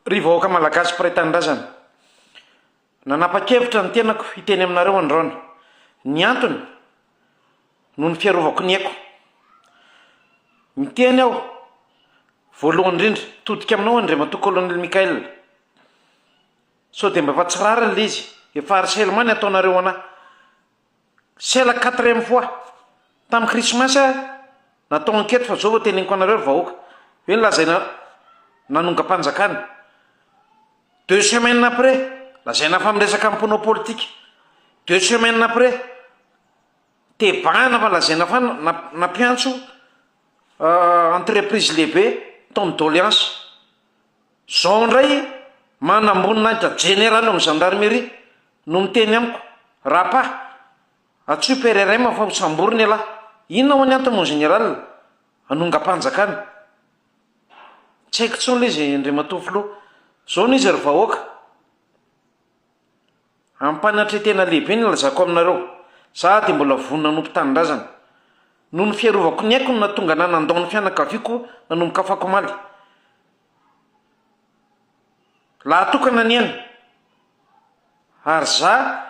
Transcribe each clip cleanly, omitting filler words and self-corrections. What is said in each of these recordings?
Ry vahoaka Malagasy mpiray tanindrazana, nanapa-kevitra ny tenako hiteny aminareo androany. Ny antony, noho ny fiarovako ny aiko. Miteny aho, voalohany indrindra, todika aminao Andriamatoa Colonel Mickael. Sao dia mba efa tsy rariny ilay izy, efa harcèlement ny ataonareo anah. C'est la quatrième fois. Tamin'ny Krismasy aho natao enquête fa zao vao teneniko anareo ry vahoaka. Hoe lazaina nanongam-panjakana. Deux semaines après, lazaina fa miresaka amin'ny mpanao politika. Deux semaines après, tebahana fa lazaina fa nampiantso entreprise lehibe tao amin'ny doléance. Zao indray manamboninahitra jeneraly ao amin'ny gendarmerie no miteny amiko, Rapa, antsoy PRRM fa ho samborina ialahy. Inona ho'a ny antony mon général? Hanongam-panjakana. Tsy haiko intsony ilay izy Andriamatoa Filoha. Zao no izy ry vahoaka. Ampanatretena lehibe ny ilazako aminareo, za dia mbola vonona hanompo tanindrazana. Noho ny fiarovako ny aiko no nahatonga anah nandao ny fianakaviako nanomboka afakomaly. Lahatokana ny aina. Ary za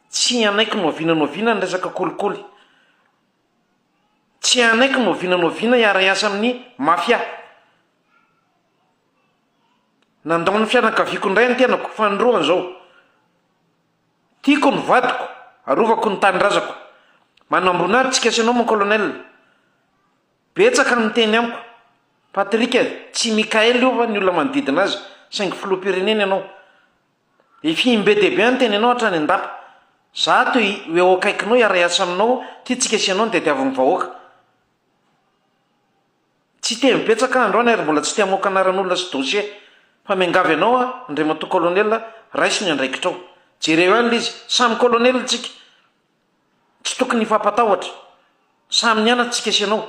tsy hanaiky n'oviana n'oviana ny resaka kolikoly. Tsy hanaiky n'oviana n'oviana hiara-hiasa amin'ny mafia. Nandao ny fianakaviako indray ny tenako, fanindroany izao. Tiako ny vadiko, arovako ny tanindrazako. Manambonary tsika sy ianao mon colonel. Betsaka ny miteny amiko, Patrick e, tsy Mickaël io fa ny olona manodidina azy, saingy filoham-pirenena ianao. Efa im-be dia be aho niteny anao hatrany an-dapa. Za to ho eo akaikinao hiara-hiasa aminao, tiantsika sy ianao ny tadiavin'ny vahoaka. Tsy hiteny betsaka aho androany ary mbola tsy te hamoaka anaran'olona sy dossier fa miangavy anao aho Andriamatoa Colonel raiso ny andraikitrao. Jereo ihany ilay izy, samy Colonel tsika. Tsy tokony hifampatahotra. Samy nianatra tsika sy ianao.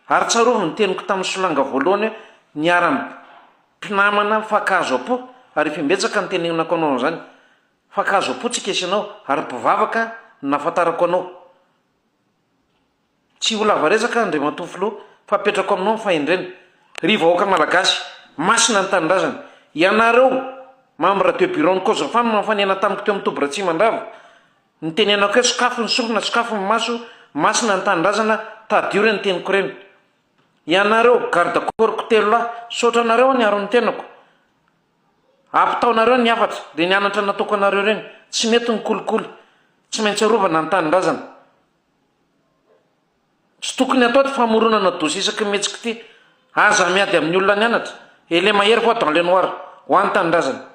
Ary tsarovy ny teniko tamin'ny solanga voalohany hoe niara-mpinamana mifankahazo am-po ary efa imbetsaka nitenenako anao an'izany. Mifankahazo am-po tsika sy ianao ary mpivavaka no nahafantarako anao. Tsy ho lava resaka Andriamatoa Filoha fa apetrako aminao ny fahendrena. Ry vahoaka Malagasy, masina ny tanindrazana. Ianareo membre de bureau ny Cosofam nifanena tamiko teo amin'ny toby Ratsimandrava, nitenenako hoe sokafy ny sofina, sokafy ny maso, masina ny tanindrazana, tadidio ireny teniko ireny. Ianareo garde corps-ko telolahy, misaotra anareo aho niaro ny tenako. Ampitaonareo ny hafatra, ireny anatra nataoko anareo ireny, tsy mety ny kolikoly, tsy maintsy arovana ny tanindrazana. Tsy tokony atao ty famoronana dossier isaky ny mihetsika ity. Aza miady amin'ny olona nianatra. Elle est mahery voa dans le noir. Ho an'ny tanindrazana.